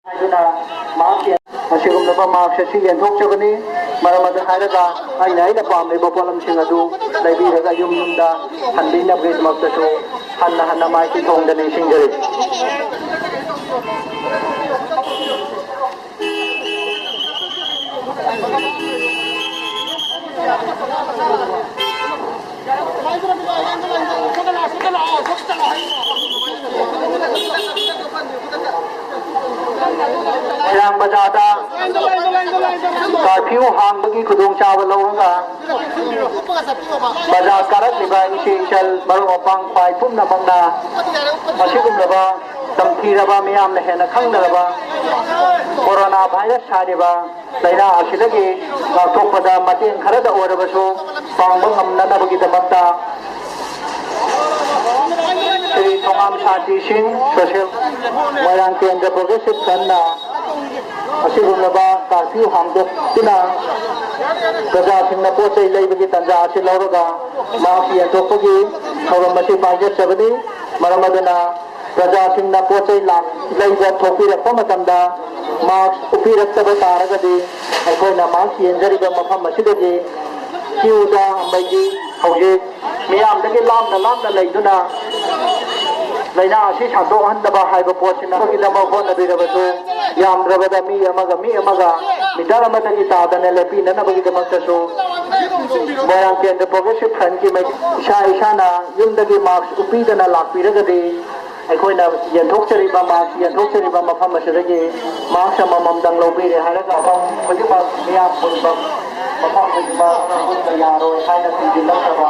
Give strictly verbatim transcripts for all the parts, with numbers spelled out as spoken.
ꯍꯥꯏꯗꯨꯅ ꯃꯍꯥꯛꯀꯤ ꯑꯁꯤꯒꯨꯝꯂꯕ ꯃꯍꯥꯛꯁꯦ ꯁꯤ ꯌꯦꯟꯊꯣꯛꯆꯕꯅꯤ꯫ ꯃꯔꯝ ꯑꯗꯨ ꯍꯥꯏꯔꯒ ꯑꯩꯅ ꯑꯩꯅ ꯄꯥꯝꯂꯤꯕ ꯄꯣꯠꯂꯝꯁꯤꯡ ꯑꯗꯨ ꯂꯩꯕꯤꯔꯒ ꯌꯨꯝ ꯌꯨꯝꯗ ꯍꯟꯕꯤꯅꯕꯒꯤꯗꯃꯛꯇꯁꯨ ꯍꯟꯅ ꯍꯟꯅ ꯃꯥꯏꯊꯤ ꯊꯣꯡꯗ ꯅꯤꯡꯁꯤꯡꯖꯔꯤ꯫ ꯃꯣꯏꯔꯥꯡ ꯕꯖꯥꯔꯗ ꯀꯥꯔꯐ꯭ꯌꯨ ꯍꯥꯡꯕꯒꯤ ꯈꯨꯗꯣꯡꯆꯥꯕ ꯂꯧꯔꯒ ꯕꯖꯥꯔ ꯀꯥꯔꯛꯂꯤꯕ ꯏꯆꯦ ꯏꯆꯜ ꯃꯔꯨꯞ ꯃꯄꯥꯡ ꯈ꯭ꯋꯥꯏ ꯄꯨꯝꯅꯃꯛꯅ ꯃꯁꯤꯒꯨꯝꯂꯕ ꯇꯝꯊꯤꯔꯕ ꯃꯤꯌꯥꯝꯅ ꯍꯦꯟꯅ ꯈꯪꯅꯔꯕ ꯀꯣꯔꯣꯅꯥ ꯚꯥꯏꯔꯁ ꯍꯥꯏꯔꯤꯕ ꯂꯥꯏꯅꯥ ꯑꯁꯤꯗꯒꯤ ꯉꯥꯛꯊꯣꯛꯄꯗ ꯃꯇꯦꯡ ꯈꯔꯗ ꯑꯣꯏꯔꯕꯁꯨ ꯄꯥꯡꯕ ꯉꯝꯅꯅꯕꯒꯤꯗꯃꯛꯇ ꯁ꯭ꯔꯤ ꯊꯣꯉꯥꯝ ꯁꯥꯟꯇꯤ ꯁꯤꯡ, ꯁꯣꯁꯤꯌꯦꯜ ꯃꯣꯏꯔꯥꯡ ꯀꯦꯟꯗ꯭ꯔ ꯄ꯭ꯔꯣꯒ꯭ꯔꯦꯁꯤꯞ ꯐ꯭ꯔꯟꯅ ꯑꯁꯤꯒꯨꯝꯂꯕ ꯀꯥꯔꯐ꯭ꯌꯨ ꯍꯥꯡꯗꯣꯛꯇꯨꯅ ꯄ꯭ꯔꯖꯥꯁꯤꯡꯅ ꯄꯣꯠ ꯆꯩ ꯂꯩꯕꯒꯤ ꯇꯥꯟꯖꯥ ꯑꯁꯤ ꯂꯧꯔꯒ ꯃꯍꯥꯛꯀꯤ ꯌꯦꯟꯊꯣꯛꯄꯒꯤ ꯊꯧꯔꯝ ꯑꯁꯤ ꯄꯥꯏꯈꯠꯆꯕꯅꯤ꯫ ꯃꯔꯝ ꯑꯗꯨꯅ ꯄ꯭ꯔꯖꯥꯁꯤꯡꯅ ꯄꯣꯠ ꯆꯩ ꯂꯥꯛ-, ꯂꯩꯕ ꯊꯣꯛꯄꯤꯔꯛꯄ ꯃꯇꯝꯗ ꯃꯥꯛꯁ ꯎꯞꯄꯤꯔꯛꯇꯕ ꯇꯥꯔꯒꯗꯤ ꯑꯩꯈꯣꯏꯅ ꯃꯥꯛꯁ ꯌꯦꯟꯖꯔꯤꯕ ꯃꯐꯝ ꯑꯁꯤꯗꯒꯤ ꯀ꯭ꯌꯨꯗ ꯑꯃꯗꯤ ꯍꯧꯖꯤꯛ ꯃꯤꯌꯥꯝꯗꯒꯤ ꯂꯥꯞꯅ ꯂꯥꯞꯅ ꯂꯩꯗꯨꯅ ꯂꯥꯏꯅꯥ ꯑꯁꯤ ꯁꯟꯗꯣꯛꯍꯟꯗꯕ ꯍꯥꯏꯕ ꯄꯣꯠꯁꯤꯅ ꯑꯩꯈꯣꯏꯒꯤꯗꯃꯛ ꯍꯣꯠꯅꯕꯤꯔꯕꯁꯨ ꯌꯥꯝꯗ꯭ꯔꯕꯗ ꯃꯤ ꯑꯃꯒ ꯃꯤ ꯑꯃꯒ ꯃꯤꯇꯔ ꯑꯃꯗꯒꯤ ꯇꯥꯗꯅ ꯂꯦꯞꯄꯤꯅꯅꯕꯒꯤꯗꯃꯛꯇꯁꯨ ꯃꯣꯏꯔꯥꯡ ꯀꯦꯟꯗ꯭ꯔ ꯄ꯭ꯔꯣꯒ꯭ꯔꯦꯁꯤꯞ ꯐ꯭ꯔꯟꯠꯀꯤ ꯃꯥꯏ-, ꯏꯁꯥ ꯏꯁꯥꯅ ꯌꯨꯝꯗꯒꯤ ꯃꯥꯛꯁ ꯎꯞꯄꯤꯗꯅ ꯂꯥꯛꯄꯤꯔꯒꯗꯤ ꯑꯩꯈꯣꯏꯅ ꯌꯦꯟꯊꯣꯛꯆꯔꯤꯕ ꯃꯥꯛꯁ ꯌꯦꯟꯊꯣꯛꯆꯔꯤꯕ ꯃꯐꯝ ꯑꯁꯤꯗꯒꯤ ꯃꯥꯛꯁ ꯑꯃꯃꯝꯗꯪ ꯂꯧꯕꯤꯔꯦ ꯍꯥꯏꯔꯒ ꯃꯐꯝ ꯈꯨꯗꯤꯡꯃꯛ ꯃꯤꯌꯥꯝ ꯄꯨꯟꯕ ꯃꯐꯝ ꯈꯨꯗꯤꯡꯃꯛ ꯄꯨꯟꯕ ꯌꯥꯔꯣꯏ ꯍꯥꯏꯅ ꯊꯤꯡꯖꯤꯜꯂꯛꯇꯕ꯫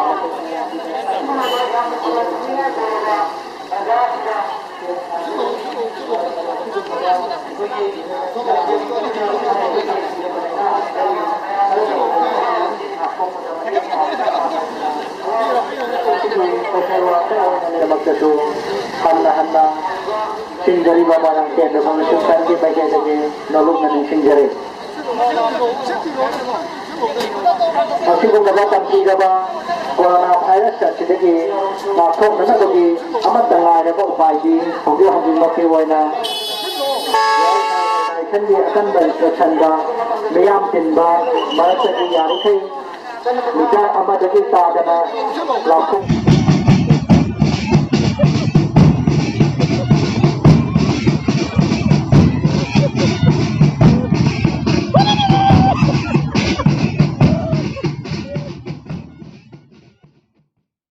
ꯗꯃꯛꯇꯁꯨ ꯍꯟꯅ ꯍꯟꯅ ꯁꯤꯡꯖꯔꯤꯕ ꯃꯣꯏꯔꯥꯡ ꯀꯦꯟꯗ꯭ꯔ ꯐꯥꯎꯟꯗꯦꯁꯟ ꯐ꯭ꯔꯟꯠꯀꯤ ꯃꯥꯏꯀꯩꯗꯒꯤ ꯅꯣꯂꯨꯛꯅ ꯅꯤꯡꯁꯤꯡꯖꯔꯤ꯫ ꯑꯁꯤꯒꯨꯝꯂꯕ ꯇꯝꯊꯤꯔꯕ ꯀꯣꯔꯣꯅꯥ ꯚꯥꯏꯔꯁ ꯑꯁꯤꯗꯒꯤ ꯉꯥꯛꯊꯣꯛꯅꯅꯕꯒꯤ ꯑꯃꯠꯇ ꯉꯥꯏꯔꯕ ꯎꯄꯥꯏꯗꯤ ꯍꯧꯖꯤꯛ ꯍꯧꯖꯤꯛꯃꯛꯀꯤ ꯑꯣꯏꯅ ꯒꯤ ꯑꯀꯟꯕ instructionꯗ ꯃꯤꯌꯥꯝ ꯇꯤꯟꯕ ꯃꯔꯛꯇꯒꯤ ꯌꯥꯔꯤꯈꯩ meter ꯑꯃꯗꯒꯤ ꯇꯥꯗꯅ ꯂꯥꯞꯊꯣꯛ